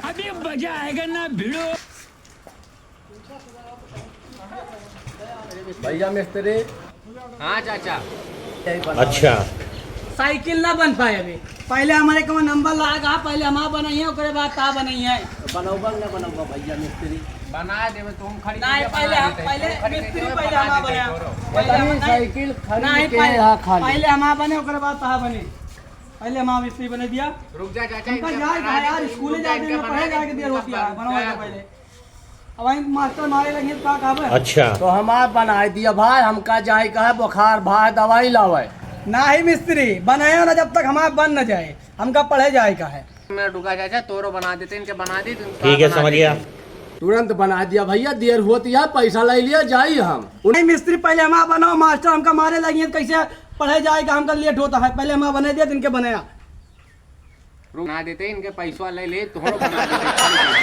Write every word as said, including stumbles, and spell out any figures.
अभी मजा आएगा ना भिड़ो। भैया मिस्त्री। हाँ चाचा। अच्छा। साइकिल ना बन पाए अभी। पहले हमारे को नंबर लागा, पहले हमारा बनाइए, ओकरे बाद ता बनाइए। बनौबा ना बनौबा भैया मिस्त्री। बना देबे तो हम खरीद नहीं, के पहले बना हम, देते हैं। पहले हम खरीद के मिस्त्री देबे, पहले बना हमारा देते बने। हैं, तोरो। पहले पता हम नहीं, बना-, साइकिल खरीद नहीं, के पहले, यहाँ खाली। पहले हमारा बने, ओकरे बाद ता बने। पहले हमारा मिस्त्री बने दिया। रुक जा चाचा, हमका इनके जाए बना का दे, यार, तो स्कूले रुक जा, जाए के इनके लिए, बना पढ़े दे, जाए के लिए इनका रोटी है, बना बनवा दे। दे पहले। अब वहीं मास्टर मारे लगे, का कहबे? अच्छा। तो हमार बनाए दिया भाई, हमका जाए का है, बुखार भाई, दवाई लावे। नाही मिस्त्री, बनाया ना जब तक हमार बन न जाए, हमका पढ़े जाए का है। मैं रुका चाचा, तोरो बना देते, इनके बना दे, तुम ठीक है, बना समझ दे। गया। तुरंत बना दिया भैया, देर होती है, पैसा ले लिया, जाई हम। नहीं मिस्त्री, पहले हमार बनाओ, मास्टर हमका मारे लगी है, कैसे पढ़े जाए का, हमका लेट होता है, पहले हमार बना दिया, इनके बनाया। बना देते, इनके पैसवा ले ले, तोहरो बना देते।